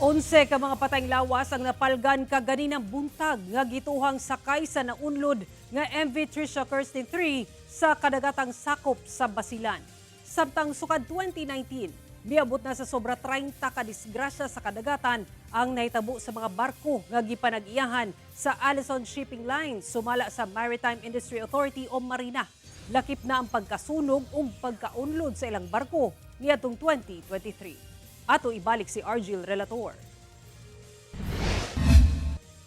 11 ka mga patayng lawas ang napalgan kaganinang buntag nga gituhang sakay sa naunlod nga MV Trisha Kerstin 3 sa kadagatang sakop sa Basilan. Samtang sukad 2019, miabot na sa sobra 30 ka disgrasya sa kadagatan ang nahitabo sa mga barko nga gipanag-iyahan sa Allison Shipping Lines sumala sa Maritime Industry Authority o Marina. Lakip na ang pagkasunog ug pagkaunlod sa ilang barko niadtong 2023. Ato ibalik si Argil Relator.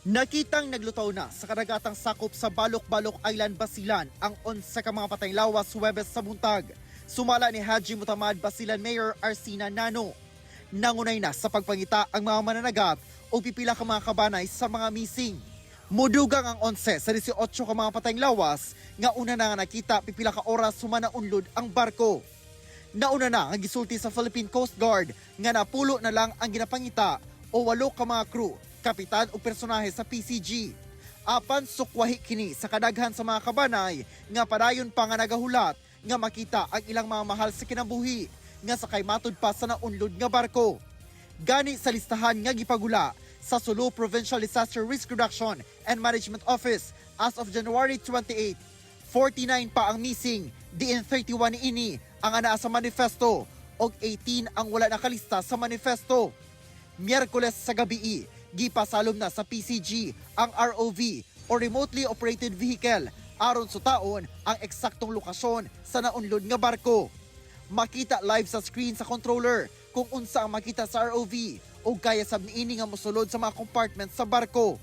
Nakitang naglutaw na sa kadagatang sakop sa Balok-Balok Island, Basilan ang 11 ka mga patayng lawas Huwebes sa buntag. Sumala ni Haji Mutamad Basilan Mayor Arsina Nano. Nangunay na sa pagpangita ang mga mananagat o pipila ka mga kabanay sa mga missing. Mudugang ang 11 sa 18 ka mga patayng lawas nga una na nga nakita pipila ka oras sumana unlod ang barko. Nauna na ang gisulti sa Philippine Coast Guard nga napulo na lang ang ginapangita o walo ka mga crew, kapitan o personahe sa PCG. Apan sukwahi kini sa kadaghan sa mga kabanay nga padayon pa nga nagahulat nga makita ang ilang mga mahal sa kinabuhi nga sakay matud pa sa naunlod nga barko. Gani sa listahan nga gipagula sa Sulu Provincial Disaster Risk Reduction and Management Office as of January 28, 49 pa ang missing, diin 31 ini ang anaa sa manifesto og 18 ang wala nakalista sa manifesto. Miyerkules sa gabi, gipasalom na sa PCG ang ROV o Remotely Operated Vehicle aron sutaon ang eksaktong lokasyon sa naunlod nga barko. Makita live sa screen sa controller kung unsa ang makita sa ROV o kaya sab niini nga mosulod sa mga compartment sa barko.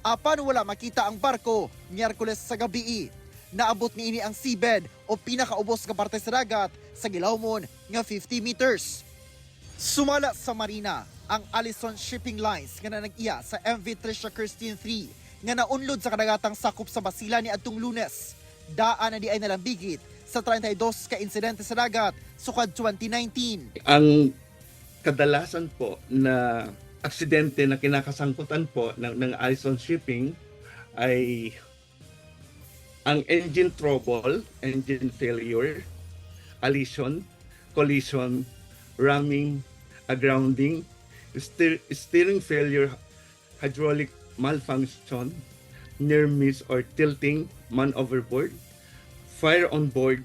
Apan wala makita ang barko Miyerkules sa gabi. Naabot niini ang seabed o pinakaubos nga parte sa dagat sa gilawmon nga 50 meters. Sumala sa Marina ang Allison Shipping Lines nga nanag-iya sa MV Trisha Kerstin 3 nga naunlod sa kadagatang sakop sa Basilan ni adtong Lunes. Daan na diay nalambigit sa 32 ka insidente sa dagat sukad 2019. Ang kadalasan po na aksidente na kinakasangkutan po ng Allison Shipping ay ang engine trouble, engine failure, allision, collision, ramming, grounding, steering failure, hydraulic malfunction, near miss or tilting, man overboard, fire on board,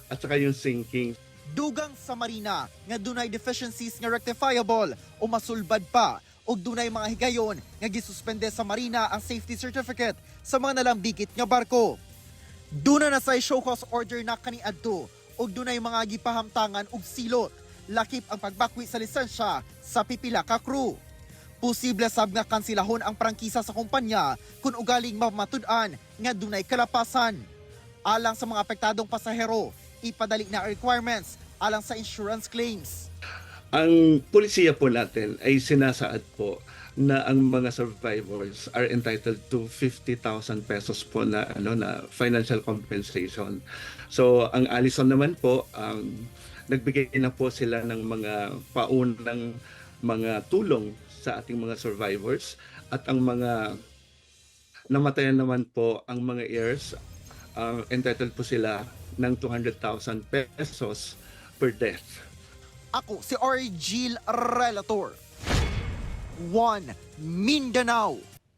at saka yung sinking. Dugang sa Marina nga dunay deficiencies nga rectifiable o masulbad pa ug dunay mga higayon nga gisuspende sa Marina ang safety certificate sa mga nalambigit nga barko. Duna na say show cause order na kaniadto ug dunay mga gipahamtangan og silot lakip ang pagbakwi sa lisensya sa pipila ka crew. Posible sab nga kansilahon ang prangkisa sa kumpanya kung ugaling mamatud-an nga dunay kalapasan. Alang sa mga apektadong pasahero, ipadali na ang requirements alang sa insurance claims. Ang polisiya po natin ay sinasaad po na ang mga survivors are entitled to 50,000 pesos po na ano na financial compensation. So ang Allison naman po, nagbigay na po sila ng mga paunang mga tulong sa ating mga survivors at ang mga namatayan naman po, ang mga heirs, entitled po sila ng 200,000 pesos per death. Ako si Argil Relator. 1 Mindanao.